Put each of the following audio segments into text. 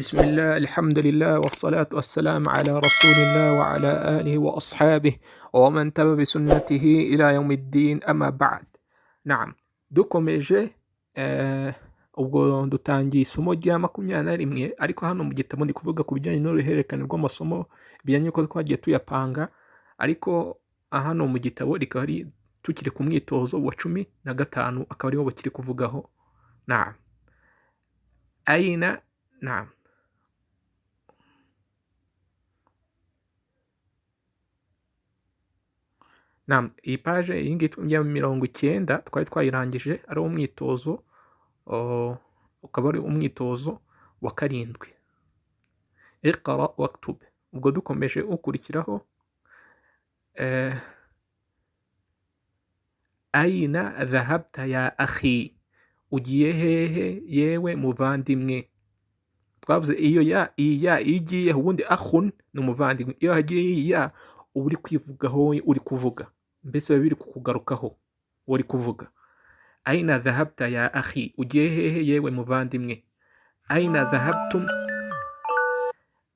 بسم الله الحمد لله والصلاة والسلام على رسول الله وعلى آله وأصحابه ومن تبع بسنته إلى يوم الدين أما بعد. نعم, dukomeje ubwo dutangiye isomo rya 21, ariko hano mu gitabo ndi kuvuga ku bijyanye n'uruhererekane rw'amasomo bijyanye n'uko twagiye tuyapanga, ariko hano mu gitabo rikaba ari tukiri ku mwitozo wa 15, akaba ariwo bakiri kuvugaho. Naam, aina. Naam, naam, iyi paje iyi ngiyi ya 90 twari twayirangije, ari umwitozo, ukaba ari umwitozo wa 7, iqra waktub. Ubwo dukomeje ukurikiraho, aina dhahabta ya akhi, ugiye hehe yewe muvandimwe. Twavuze iyo ya, iyi ya iyo igiye, ubundi akhun ni umuvandimwe, iyo hagiye iyi ya uba uri kwivugaho, uri kuvuga mbese biba biri kukugarukaho uri kuvuga. Aina dhahabta ya akhi, ugiye hehe yewe muvandimwe. Aina dhahabtum,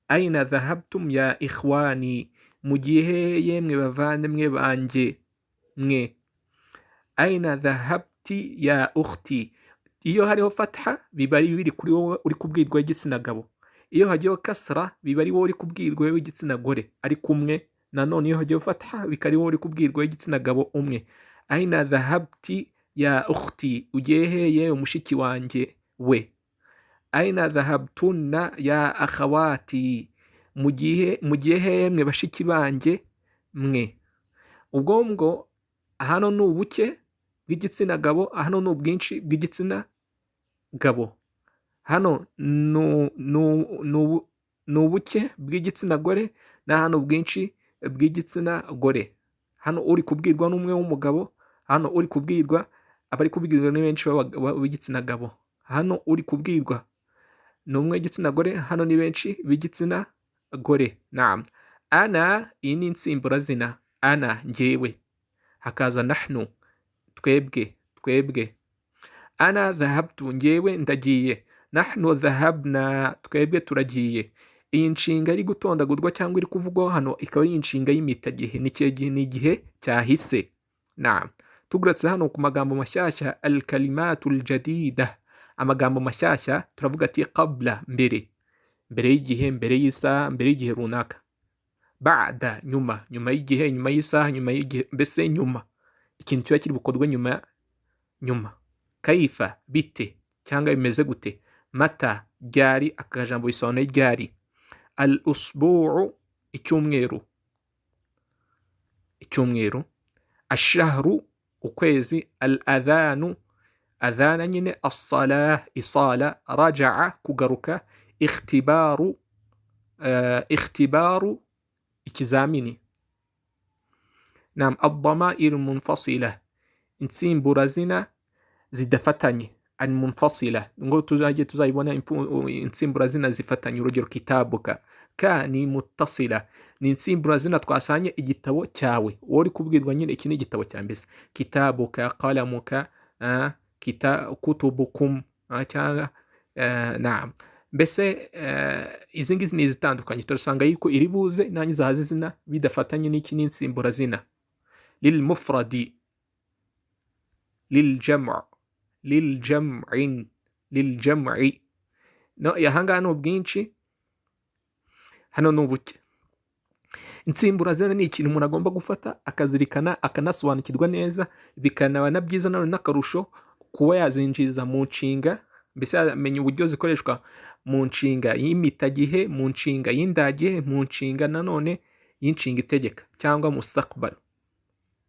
aina dhahabtum ya ikhwani, mugiye hehe yemwe bavandimwe banjye mwe. Aina dhahabti ya ukhti, iyo hariho fatha biba ari biri kuri wowe uri kubwirwa w'igitsina gabo, iyo hagiyeho kasra biba ari wowe uri kubwirwa w'igitsina gore ari kumwe, nanone iyo hagiyeho fatha bikaba ari wowe uri kubwirwa w'igitsina gabo umwe. Aina dhahabti ya ukhti, ugiye hehe yewe mushiki wanjye we. Aina dhahabtunna ya akhawati, mugiye hehe mwe bashiki banjye mwe. Ubwo ngo hano ni ubuke bw'igitsina gabo, hano ni ubwinshi bw'igitsina gabo, hano ni ubuke bw'igitsina gore, na hano ubwinshi bw'igitsina gore. Hano uri kubwirwa n'umwe w'umugabo, hano uri kubwirwa abari kubwirwa ni benshi b'igitsina gabo, hano uri kubwirwa ni umwe w'igitsina gore, hano ni benshi b'igitsina gore. Naam, ana iyi ni insimburazina, ana njyewe, hakaza nahnu twebwe, twebwe. Ana dhahabtu njyewe ndagiye, nahnu dhahabna twebwe turagiye. Iyi nshinga iri gutondagurwa cyangwa iri kuvugwaho hano ikaba ari inshinga y'imitagihe, ni igihe cyahise. Naam, tugarutse hano ku magambo mashyashya, alkalimatu aljadida, amagambo mashyashya turavuga ati qabla, mbere, mbere y'igihe, mbere y'isaha, mbere y'igihe runaka. Ba'da, nyuma, nyuma y'igihe, nyuma y'isaha, nyuma y'igihe, mbese nyuma, ikintu kiba kiri bukorwe nyuma, nyuma. Kaifa, bite cyangwa bimeze gute. Mata, ryari, akajambo bisobanuye ryari. Al usbu'u, icyumweru, icyumweru. Ashahru, ukwezi. Al adhanu, adhana nyine. As-salah, isala. Raja'a, kugaruka. Ikhtibaru, ikhtibaru ikizamini. Naam, ad-dama'ir munfasila, insimburazina zidafatanye, al-munfasila ngo tuzajye tuzayibona insimburazina zifatanye. Urugero kitabuka, ka ni muttasila, ni insimburazina twasanye igitabo cyawe, wowe uri kubwirwa nyine iki ni igitabo cya mbese. Kitabuka, qalamuka, kutubukum, cyangwa naam, mbese izi ngizi ni izitandukanye, turasanga yuko iri buze nanjye zahaze izina bidafatanye n'iki n'insimburazina. Lilmufradi, liljam', liljam'in, liljam'i. No, ahangaha ni ubwinshi, hano ni ubuke. Insimburazina ni ikintu umuntu agomba gufata akazirikana akanasobanukirwa neza, bikanaba na byiza nanone n'akarusho kuba yazinjiza mu nshinga, mbese yamenya uburyo zikoreshwa mu nshinga y'imitagihe, mu nshinga y'indagihe, mu nshinga nanone y'inshinga itegeka cyangwa mustakbal.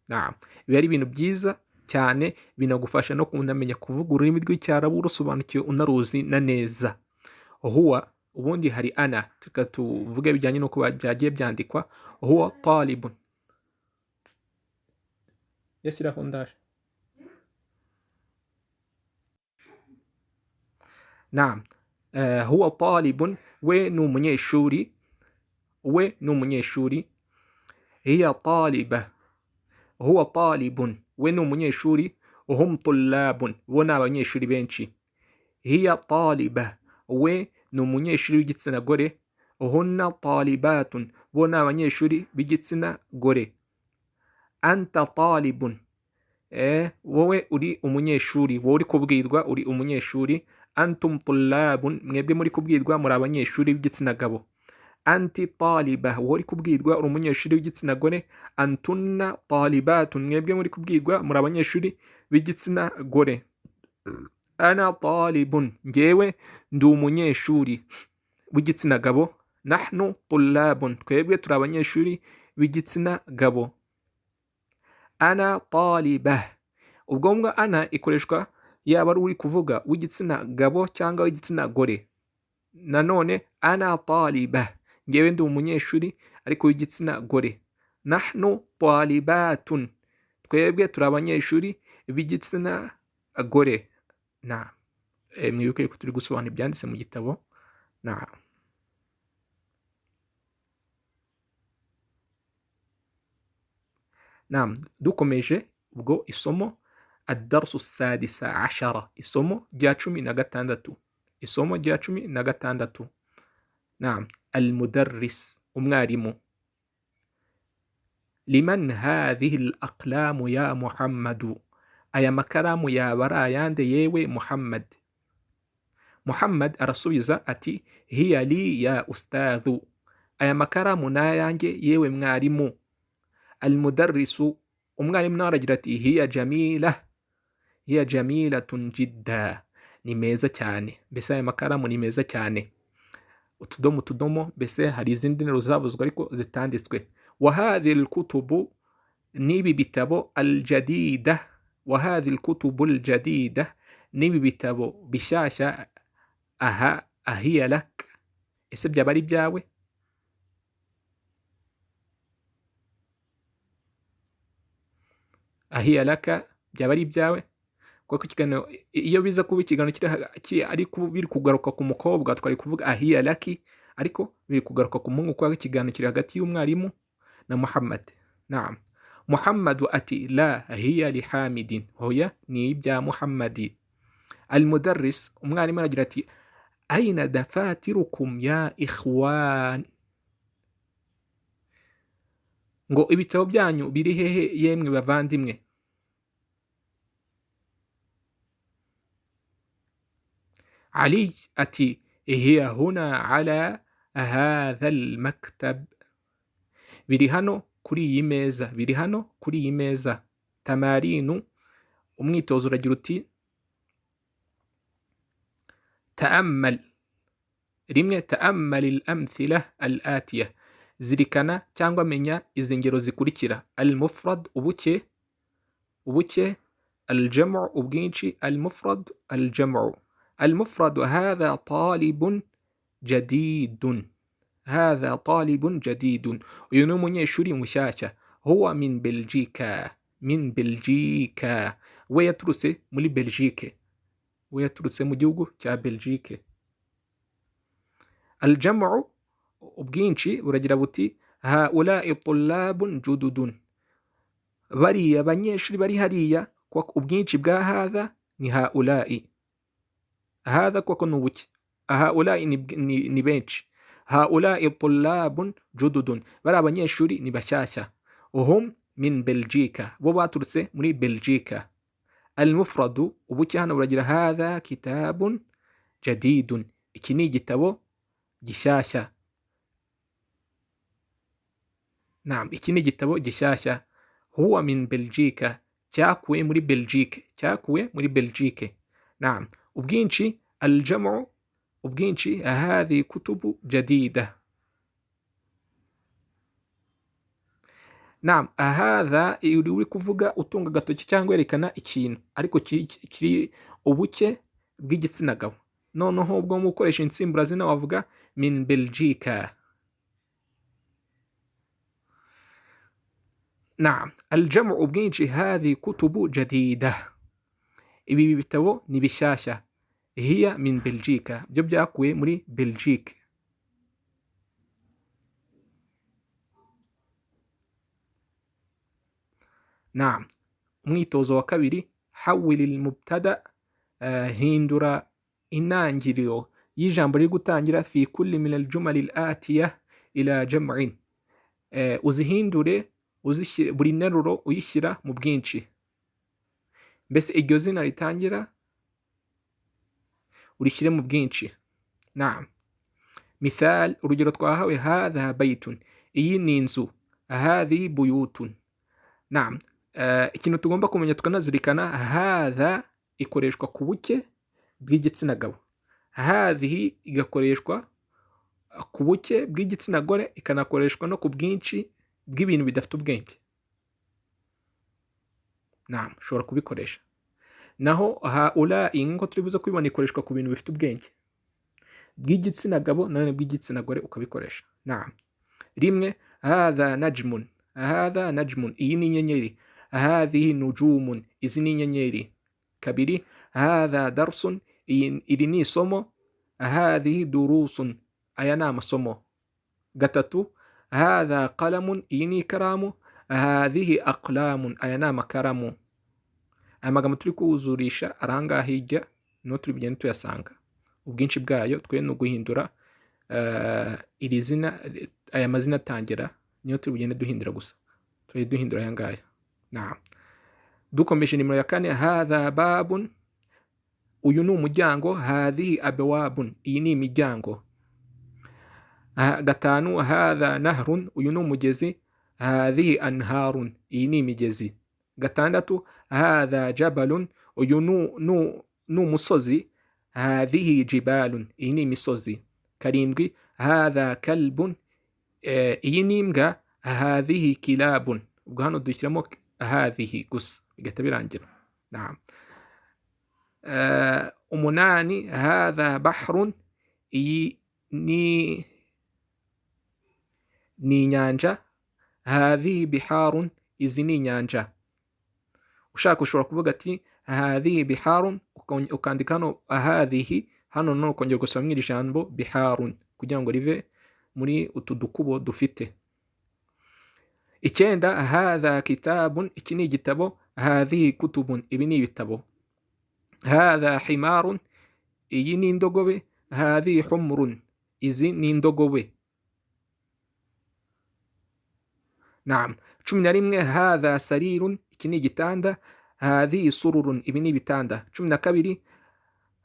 Naam, biba ari ibintu byiza cyane, binagufasha no kunamenya kuvuga ururimi rw'icyarabu urusobanukiwe unaruzi na neza. Huwa, ubundi hari ana, tuka tuvuge bijyanye n'uko byagiye byandikwa. Huwa talibun, yashyiraho ndaje. Naam, huwa talibun, we ni umunyeshuri, we ni umunyeshuri. Hiya taliba, huwa talibun, we ni umunyeshuri. Hum tullabun, bo ni abanyeshuri benshi. Hiya taliba, we ni umunyeshuri w'igitsina gore. Hunna talibatun, bo ni abanyeshuri b'igitsina gore. Anta talibun, wowe uri umunyeshuri, wowe uri kubwirwa uri umunyeshuri. Antum tullabun, mwebwe muri kubwirwa muri abanyeshuri b'igitsina gabo. Anti taliba, wowe uri kubwirwa uri umunyeshuri w'igitsina gore. Antunna talibatun, mwebwe muri kubwirwa muri abanyeshuri b'igitsina gore. Ana talibun, njyewe ndi umunyeshuri w'igitsina gabo. Nahnu tullabun, twebwe turi abanyeshuri b'igitsina gabo. Ana taliba, ubwo mbwa ana ikoreshwa yaba ari uri kuvuga w'igitsina gabo cyangwa w'igitsina gore. Nanone ana taliba, njyewe ndi umunyeshuri ariko w'igitsina gore. Nahnu talibatun, twebwe turi abanyeshuri b'igitsina gore. Na mwibuke ko turi gusobanura ibyanditse mu gitabo. Na Naam, dukomeje ubwo isomo adarsu sadisa ashara, isomo rya 16, isomo rya 16. Naam, almudarris, umwarimu. Liman hadhihi alaqlamu ya Muhammadu, aya makaramu yaba ari ayande yewe Muhammad? Muhammad arasubiza ati hiya li ya ustadhu, aya makaramu ni ayanjye yewe mwarimu. Almudarrisu, umwarimu nawe aragira ati hiya jamila, hiya jamilatun jidda, ni meza cyane. Mbese aya makaramu ni meza cyane. Utudomo tudomo, mbese hari izindi nteruro zavuzwe ariko zitanditswe. Wa hadhihi alkutubu, n'ibi bitabo aljadida, wa hadhihi alkutubu aljadida, n'ibi bitabo bishyashya. Aha ahiya lak, ese byaba ari ibyawe? Ahiya laka, byaba ari ibyawe? Kuko ikiganiro iyo biza kuba ikiganiro kiri ariko biri kugaruka ku mukobwa twari kuvuga ahiya laki, ariko biri kugaruka ku muhungu kuko ikiganiro kiri hagati y'umwarimu na Muhammad. Naam, Muhammad ati la hiya li Hamidin, hoya ni ibya Muhammadi. Almudarris, umwarimu aragira ati aina dafatirukum ya ikhwan, ngo ibitabo byanyu biri hehe yemwe bavandimwe? Ali ati hiya huna ala hadha almaktab, biri hano kuri iyi meza, biri hano kuri iyi meza. Tamarinu, umwitozo uragira uti ta'ammal, rimwe ta'ammal al-amthila al-atiya, zirikana cyangwa menya izi ngero zikurikira. Al-mufrad, ubuke, ubuke. Al-jam'u, ubwinshi. Al-mufrad, al-jam'u. Al-mufrad hadha talibun jadidun, hadha talibun jadidun, uyu ni umunyeshuri mushyashya. Huwa min Belgika, min Belgika, we yaturutse muri Belgique, we yaturutse mu gihugu cya Belgique. Al-jam'u, ubwinshi buragira buti haulai tullabun jududun, bariya abanyeshuri bari hariya. Kwa ubwinshi bwa hadha ni haulai, hadha kuko ni ubuke, haulai ni benshi. Haulai tullabun jududun, bari abanyeshuri ni bashyashya. Hum min Belgika, bo baturutse muri Belgika. Al-mufradu, ubuke hano buragira hadha kitabun jadidun, iki ni igitabo gishyashya. Naam, iki ni igitabo gishyashya. Huwa min Belgika, cyakuwe muri Belgique, cyakuwe muri Belgique. Naam, ubwinshi aljamu, ubwinshi hadhi kutubu jadida. Naam, hadha uri kuvuga utunga agatoki cyangwa werekana ikintu ariko kiri ubuke bw'igitsina gabo. Noneho ubwo mu gukoresha insimburazina wavuga min Belgika. Naam, aljamu ubwinshi hadhi kutubu jadida, ibi bitabo ni bishyashya. Hiya min Belgika, byo byakuwe muri Belgique. Naam, umwitozo wa kabiri hawil almubtada, hindura intangiriro y'ijambo riri gutangira fi kulli min aljumali alatiya ila jam'in, uzihindure uzishyire buri nteruro uyishyira mu bwinshi, mbese iryo zina ritangira urishyire mu bwinshi. Naam. Mithal, urugero twahawe hadha bayitun, iyi ni inzu, hadhi buyutun. Naam. Ikintu tugomba kumenya tukanazirikana, hadha ikoreshwa ku buke bw'igitsina gabo, hadhihi igakoreshwa ku buke bw'igitsina gore, ikanakoreshwa no ku bwinshi bw'ibintu bidafite ubwenge. Naam, ushobora kubikoresha. Naho haulai nk'uko turi buze kubibona ikoreshwa ku bintu bifite ubwenge bw'igitsina gabo nanone bw'igitsina gore ukabikoresha. Naam. Rimwe, hadha najmun, hadha najmun, iyi ni inyenyeri, hadhihi nujumun, izi ni inyenyeri. Kabiri, hadha darsun, iri ni isomo, hadhihi durusun, aya ni amasomo. Gatatu, hadha qalamun, iyi ni ikaramu, hadhihi aqlamun, aya ni amakaramu. Aya magambo turi kuwuzurisha arangaha hirya niho turi bugende tuyasanga ubwinshi bwayo, twe ni uguhindura iri zina, aya mazina atangira niyo turi bugende duhindura gusa, turi duhindura aya ngaya. Naam. Dukomeje nimero ya kane, hadha babun, uyu ni umuryango, hadhihi abwabun, iyi ni imiryango. Gatanu, hadha nahrun, uyu ni umugezi, hadhihi anharun, iyi ni imigezi. Gatandatu, hadha jabalun, uyu ni umusozi, hadhihi jibalun, iyi ni imisozi. Karindwi, hadha kalbun, iyi ni imbwa, hadhihi kilabun, ubwo hano dushyiramo hadhihi gusa bigahita birangira. Naam. Umunani, hadha bahrun, iyi ni inyanja, hadhihi biharun, izi ni inyanja. Ushaka ushobora kuvuga ati hadhihi biharun, ukandika hano hadhihi, hano no ukongera gusoma iri jambo biharun kugira ngo rive muri utu dukubo dufite. Icyenda, hadha kitabun, iki ni igitabo, hadhihi kutubun, ibi ni ibitabo. Hadha himarun, iyi ni indogobe, hadhihi humrun, izi ni indogobe. Naam. 11, hadha sarirun, iki ni igitanda, hadhihi sururun, ibi ni ibitanda. 12,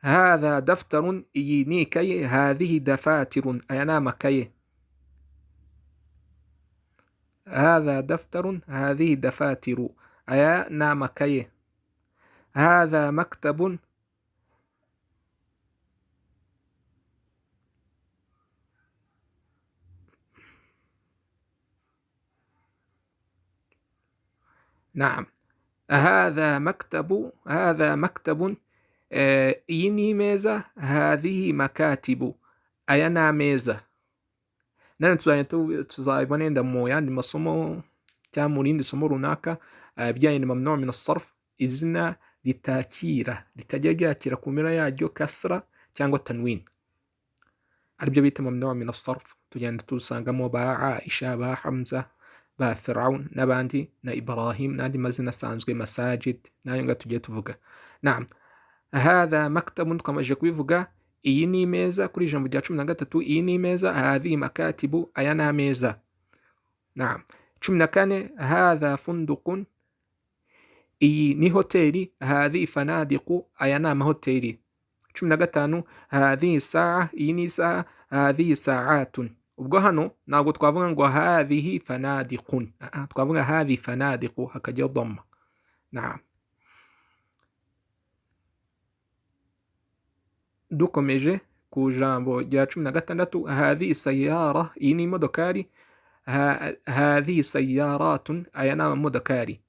hadha daftarun, iyi ni ikaye, hadhihi dafatirun, aya ni amakaye. Hadha daftarun, hadhihi dafatiru, aya ni amakaye. Hadha maktabun, naam, hadha maktabu, hadha maktabun, iyi ni imeza, hadhihi makatibu, aya ni ameza. Nane tuzabibona yenda mu yandi masomo cyangwa mu rindi somo runaka, ibijyanye na mamnu min as-sarf, izina ritakira ritajya ryakira ku mpera yaryo kasra cyangwa tanwin, aribyo bita mamnu min as-sarf. Tugenda tusangamo ba Aisha, ba Hamza, ba Firaun n'abandi, na Ibrahim n'andi mazina asanzwe, masajid n'ayo ngayo tugiye tuvuga. Naam. Hadha maktabun twamaze kubivuga, iyi ni imeza. Kuri ijambo rya 13, iyi ni imeza, hadhihi makatibu, aya ni ameza. Naam. 14, hadha fundukun, iyi ni hoteli, hadhihi fanadiqu, aya ni amahoteli. 15, hadhihi saa, iyi ni isaha, hadhihi saatun. Ubwo hano ntabwo twavuga ngo hadhihi fanadiqun, twavuga hadhihi fanadiqu hakajya dhamma. Naam. Dukomeje ku jambo rya 16, hadhihi sayara, iyi ni imodokari, hadhihi sayaratun, aya ni amamodokari.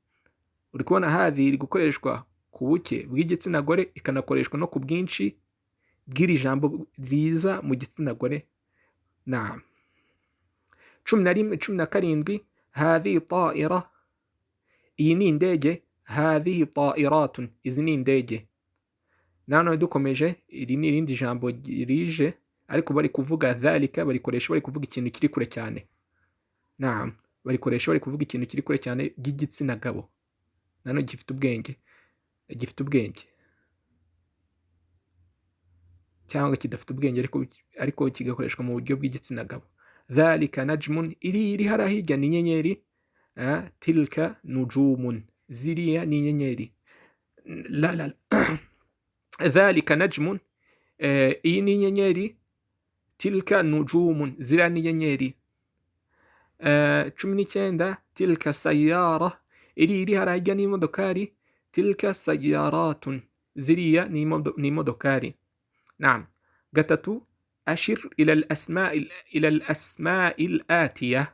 Uri kubona hadhihi iri gukoreshwa ku buke bw'igitsina gore, ikanakoreshwa no ku bwinshi bw'iri jambo riza mu gitsina gore. Naam. 11, 17, hadhihi ta'ira, iyi ni indege, hadhihi ta'iratun, izi ni indege. Nanone dukomeje, iri ni irindi jambo rije, ariko bari kuvuga dhalika, barikoresha bari kuvuga ikintu kiri kure cyane. Naam, barikoresha bari kuvuga ikintu kiri kure cyane by'igitsina gabo, nanone gifite ubwenge, gifite ubwenge Cyangwa kidafite ubwenge, ariko kigakoreshwa mu buryo bw'igitsina gabo. Dhalika najmun, iri iri hariya hirya ni inyenyeri. Tilka nujumun, ziriya ni inyenyeri. La la, dhalika najmun, iyi ni inyenyeri. Tilka nujumun, ziriya ni inyenyeri. 19, tilka sayara, iri iri hariya hirya ni imodokari. Tilka sayaratun, ziriya ni imodokari. Naam. 3, ashir ila al-asma'i al-atiya,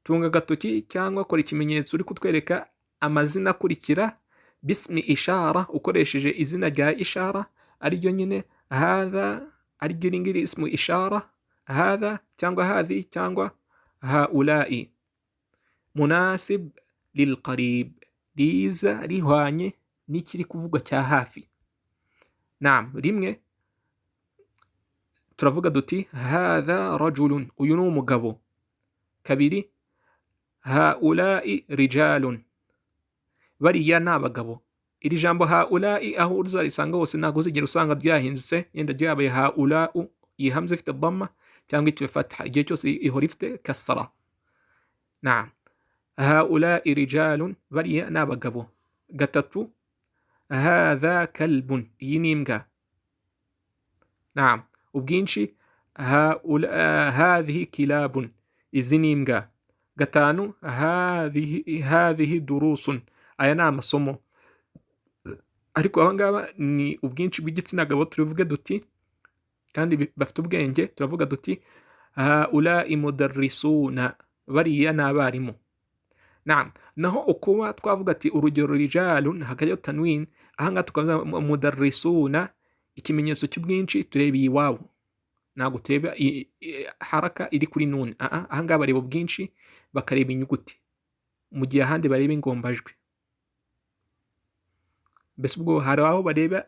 tunga agatoki cyangwa kora ikimenyetso uri kutwereka amazina akurikira bismi ishara, ukoresheje izina rya ishara ariryo nyine hadha, ariryo iri ngiri ismu ishara, hadha cyangwa hadhi cyangwa haulai. Munasib lilqarib, riza rihwanye n'ikiri kuvugwa cya hafi. Naam. 1, turavuga duti hadha rajulun, uyu ni umugabo. 2, haulai rijalun, bariya ni abagabo. Iri jambo haulai aho uzarisanga hose ntabwo uzigera usanga ryahindutse, yenda ryabaye haulau iyi hamza ifite dhamma cyangwa ifite fatha, igihe cyose ihora ifite kasra. Naam. Haulai rijalun, bariya ni abagabo. 3, hadha kalbun, iyi ni imbwa. Naam. Ubwinshi hadhihi kilabun, izi ni imbwa. 5, hadhihi durusun, aya ni amasomo. Ariko aba ngaba ni ubwinshi bw'igitsina gabo, turivuge duti kandi bafite ubwenge, turavuga duti haulai mudarrisuna, bariya ni abarimu. Naam. Naho ukuba twavuga ati urugero rijalun hakajyaho tanwin, aha ngaha tukavuga mudarrisuna, ikimenyetso cy'ubwinshi tureba iyi wawu, ntabwo tureba haraka iri kuri nun. Aha ngaha bareba ubwinshi bakareba inyuguti, mu gihe ahandi bareba ingombajwi. Mbese ubwo hari aho bareba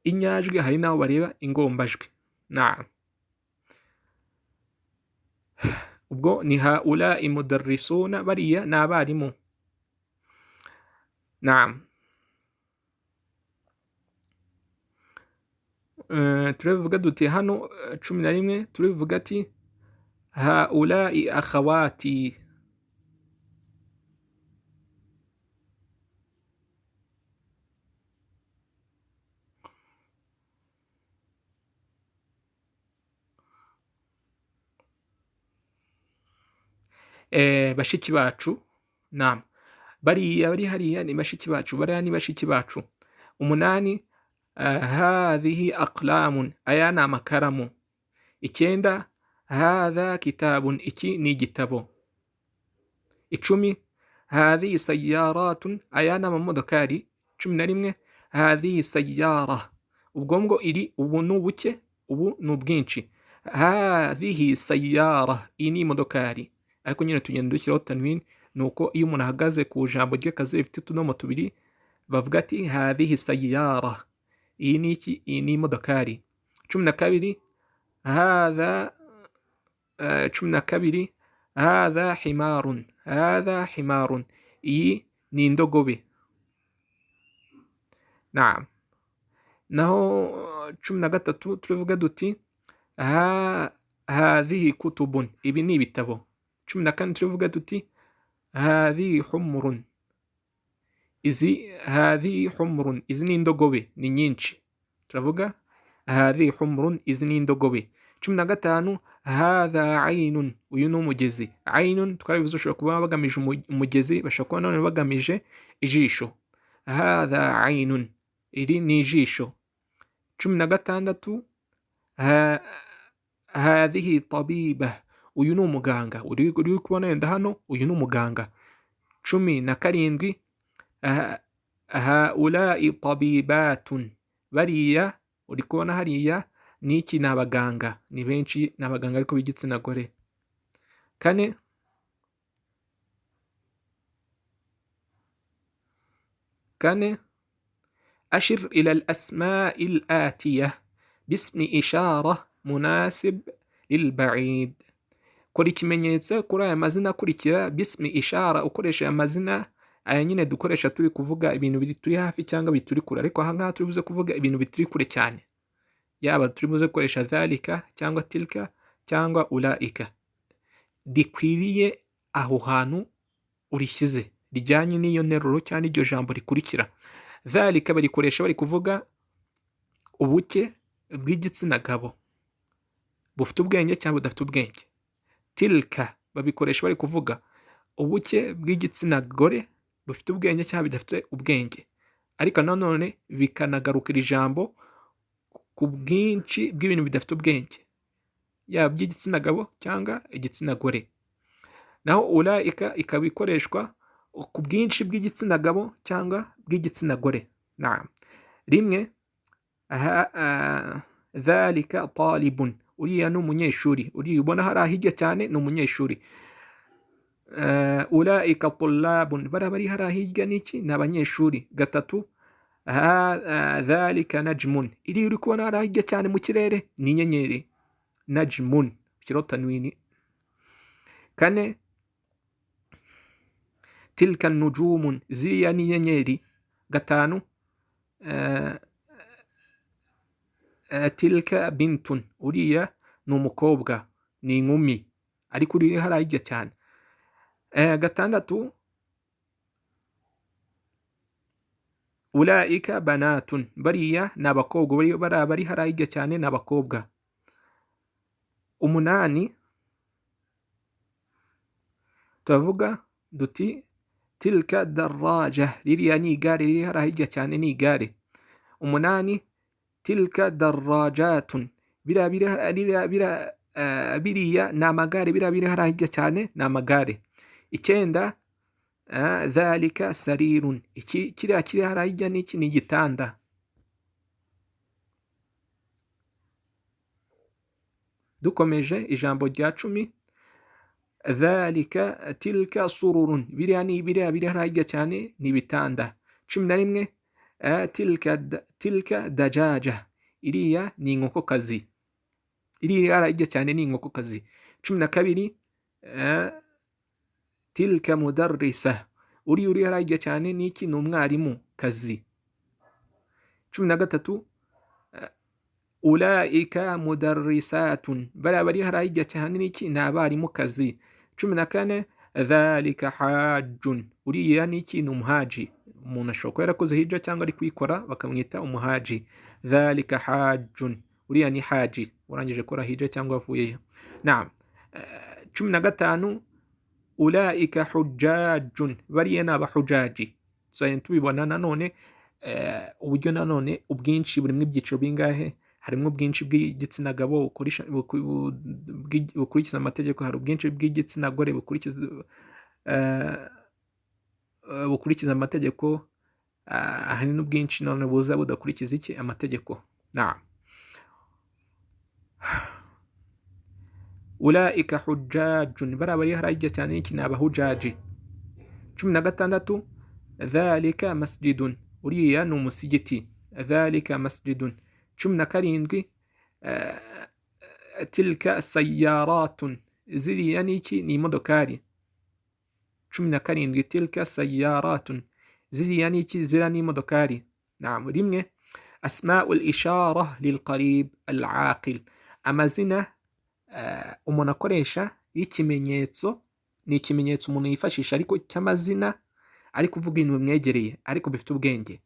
inyajwi, hari n'aho bareba ingombajwi. Naam. Ubwo ni haulai mudarrisuna, bariya ni abarimu. Naam. Turabivuga duti hano 11, turabivuga ati haulai akhawati. Bashiki bacu. Naam. Bariya bari hariya ni bashiki bacu, bariya ni bashiki bacu. 8, hadhihi aqlamun, aya ni amakaramu. 9, hadha kitabun, iki ni igitabo. 10, hadhihi sayaratun, aya ni amamodokari. 11, hadhihi sayara, ubwo ngo iri ubu ni ubuke, ubu ni ubwinshi. Hadhihi sayara, iyi ni imodokari. Ariko nyine tugenda dushyiraho tanwin, nuko iyo umuntu ahagaze ku jambo ry'akazi rifite utudomo tubiri bavuga ati hadhihi sayara, iyi ni iki, iyi ni imodokari. 12, hadha 12, hadha himarun, hadha himarun, iyi ni indogobe. Naam. Naho 13 turivuga duti hadhihi kutubun, ibi ni ibitabo. 14 turivuga duti hadhihi humrun, izi hadhihi humrun, izi ni indogobe, ni nyinshi. Turavuga hadhihi humrun, izi ni indogobe. 15, hadha aynun, uyu ni umugezi. Aynun twarabivuze ushobora kuba bagamije umugezi, bashobora kuba none bagamije ijisho. Hadha aynun, iri ni ijisho. 16, hadhihi tabiba, uyu ni umuganga. Uri kubona yenda hano, uyu ni umuganga. 17, haulai tabibatun, bariya uri kubona hariya niki, ni abaganga, ni benshi, ni abaganga ariko b'igitsina gore. 4, ashir ila al-asma'i al-atiya bismi ishara munasib lil-ba'id, kora ikimenyetso kuri aya mazina akurikira bismi ishara, ukoresha amazina Aya nyine dukoresha turi kuvuga ibintu bituri hafi cyangwa bituri kure, ariko aha ngaha turi buze kuvuga ibintu bituri kure cyane, yaba turi buze gukoresha dhalika cyangwa tilka cyangwa ulaika, rikwiriye aho hantu urishyize rijyanye n'iyo nteruro cyangwa iryo jambo rikurikira. Dhalika barikoresha bari kuvuga ubuke bw'igitsina gabo bufite ubwenge cyangwa budafite ubwenge. Tilka babikoresha bari kuvuga ubuke bw'igitsina gore bufite ubwenge cyangwa bidafite ubwenge, ariko nanone bikanagarukira ijambo ku bwinshi bw'ibintu bidafite ubwenge, yaba iby'igitsina gabo cyangwa igitsina gore. Naho ulaika ikaba ikoreshwa ku bwinshi bw'igitsina gabo cyangwa bw'igitsina gore. Naam. Rimwe, dhalika talibun, uriya ni umunyeshuri, uriya ubona hari ahijya cyane ni umunyeshuri. Ulaika tullabun, bariya bari hari ahijya niki ni abanyeshuri. Gatatu, dhalika najmun, iriya uri kubona hari ahijya cyane mu kirere ni inyenyeri, najmun ushyiraho tanwini. Kane, tilka nujumun, ziriya ni inyenyeri. Gatanu, tilka bintun, uriya ni umukobwa, ni inkumi, ariko uri hariya hirya cyane. Gatandatu, ulaika banatun, bariya ni abakobwa, bariya bari hariya hirya cyane ni abakobwa. Umunani, turavuga duti tilka daraja, ririya ni igare, riri hariya hirya cyane ni igare. Umunani, tilka darajatun, biriya ni amagare, biriya biri hariya hirya cyane ni amagare. Icyenda, dhalika sarirun, iki kiriya kiri hariya hirya ni iki, ni igitanda. Dukomeje ijambo rya 10, dhalika tilka sururun, biriya ni biriya biri hariya hirya cyane ni ibitanda. 11, tilka dajaja, iriya ni inkokokazi, iriya hariya hirya cyane ni inkokokazi. 12, tilka mudarrisa, uri uri hariya hirya cyane ni iki, ni umwarimu kazi. 13, ulaika mudarrisatun, bariya bari hariya hirya cyane ni iki, ni abarimu kazi. 14, dhalika hajjun, uriya ni iki, ni umuhaji, umuntu ashobora kuba yarakoze hijja cyangwa ari kuyikora bakamwita umuhaji. Dhalika hajjun, uriya ni haji urangije gukora hijja cyangwa avuyeyo. Naam. 15, ulaika hujjajun, bariya ni abahujaji. Tuzagenda tubibona nanone uburyo nanone ubwinshi burimo ibyiciro bingahe, harimo ubwinshi bw'igitsina gabo bukurikiza amategeko, hari ubwinshi bw'igitsina gore bukurikiza amategeko, hari n'ubwinshi none buza budakurikiza iki amategeko. Naam. Ulaika hujjajun, bariya bari hariya hirya cyane iki ni abahujaji. 16, dhalika masjidun, uriya ni umusigiti, dhalika masjidun. 17, tilka sayyaratun, ziriya ni iki, ni imodokari. 17, tilka sayyaratun, ziriya ni iki, ziriya ni imodokari. Naam. Rimwe, asma'ul ishara lilqarib al-aqil, amazina umuntu akoresha y'ikimenyetso, ni ikimenyetso umuntu yifashisha ariko cy'amazina ari kuvuga ibintu bimwegereye ariko bifite ubwenge.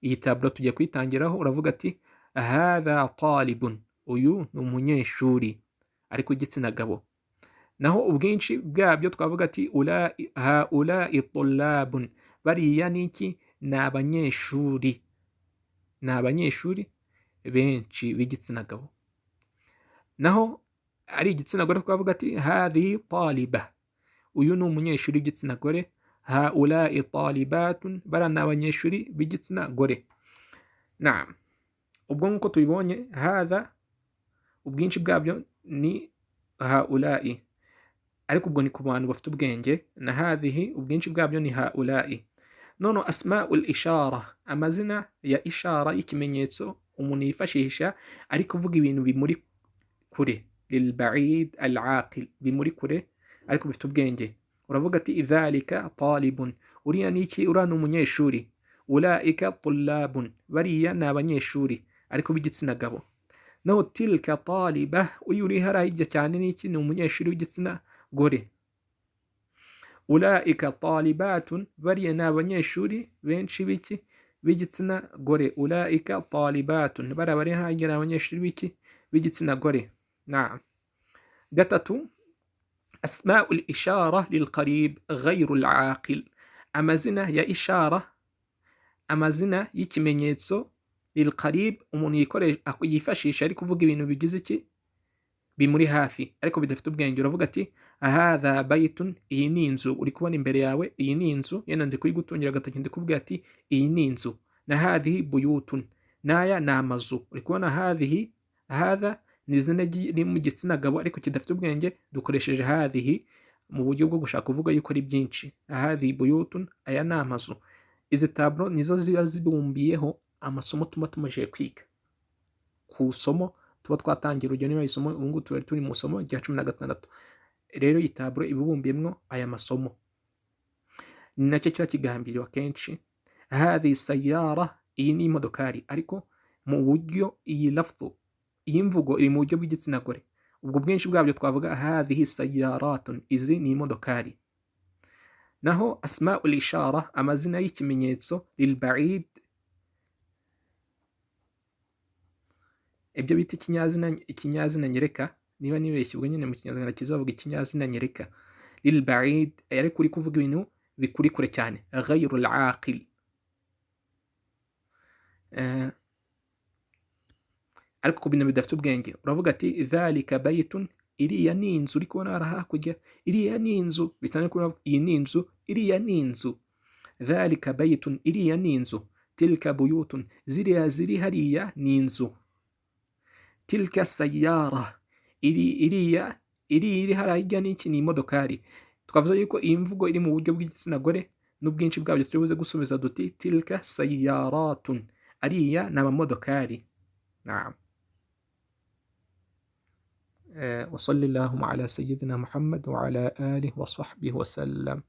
Iyi taburo tugiye kuyitangiraho, uravuga ati hadha talibun, uyu ni umunyeshuri ariko igitsina gabo. Naho ubwinshi bwabyo twavuga ati haulai tullabun, bariya ni iki, ni abanyeshuri, ni abanyeshuri benshi b'igitsina gabo. Naho ari igitsina gore twavuga ati hadhihi taliba, uyu ni umunyeshuri w'igitsina gore. Haulai talibatun, bariya ni abanyeshuri b'igitsina gore. Naam. Ubwo nk'uko tubibonye, hadha ubwinshi bwabyo ni haulai, ariko ubwo ni ku bantu bafite ubwenge, na hadhihi ubwinshi bwabyo ni haulai. None asma'ul ishara, amazina ya ishara y'ikimenyetso umuntu yifashisha ari kuvuga ibintu bimuri kure, lilba'id al-aqil, bimuri kure ariko bifite ubwenge. Uravuga ati dhalika talibun, Uriya ni iki? Uriya ni umunyeshuri. Ulaika tullabun, bariya ni abanyeshuri ariko b'igitsina gabo. Naho tilka taliba, uyu uri hariya hirya cyane ni iki? Ni umunyeshuri w'igitsina gore. Ulaika talibatun, bariya ni abanyeshuri benshi b'iki? B'igitsina gore. Ulaika talibatun, bariya bari hariya ni abanyeshuri b'iki? B'igitsina gore. Naam. Gatatu, asmaul ishara lilqarib ghayru alaqil, amazina ya ishara, amazina y'ikimenyetso lilqarib, umuntu yifashisha ari kuvuga ibintu bigize iki? Bimuri hafi ariko bidafite ubwenge. Uravuga ati hadha bayitun, iyi ni inzu uri kubona imbere yawe, iyi ni inzu, yenda ndi kuyigutungira agatoki ndikubwira ati iyi ni inzu. Na hadhihi buyutun, n'aya ni amazu uri kubona. Hadhihi, hadha ni izina riri mu gitsina gabo ariko kidafite ubwenge, dukoresheje hadhihi mu buryo bwo gushaka kuvuga yuko ari byinshi. Hadhihi buyutun, aya ni amazu. Izi taburo nizo ziba zibumbiyeho amasomo tuba tumajije kwiga ku isomo tuba twatangira. Urugero, niba isomo ubu ngubu tuba turi mu isomo rya 16, rero iyi taburo iba ibumbiyemo aya masomo, ni nacyo kiba kigambiriwe akenshi. Hadhihi sayara, iyi ni imodokari, ariko mu buryo iyi lafdhu, iyi mvugo iri mu buryo bw'igitsina gore. Ubwo bwinshi bwabyo twavuga hadhihi sayaratun, izi ni imodokari. Naho asmaul ishara, amazina y'ikimenyetso lilbaid, ibyo bita ikinyazina nyereka, niba nibeshye ubwo nyine mu kinyarwanda kizavuga ikinyazina nyereka lilbaid, ariko uri kuvuga ibintu bikuri kure cyane, ghayru alaqil. Ariko ku bintu bidafite ubwenge uravuga ati dhalika bayitun, iriya ni inzu uri kubona hariya hakurya, iriya ni inzu, bitandukanye iyi ni inzu, iriya ni inzu. Dhalika bayitun, iriya ni inzu. Tilka buyutun, ziriya ziri hariya ni inzu. Tilka sayara, iriya iri hariya hirya ni iki? Ni imodokari. Twavuze yuko iyi mvugo iri mu buryo bw'igitsina gore n'ubwinshi bwabyo turi buze gusubiza duti tilka sayaratun, ariya ni amamodokari. Naam. وصلى اللهم على سيدنا محمد وعلى آله وصحبه وسلم.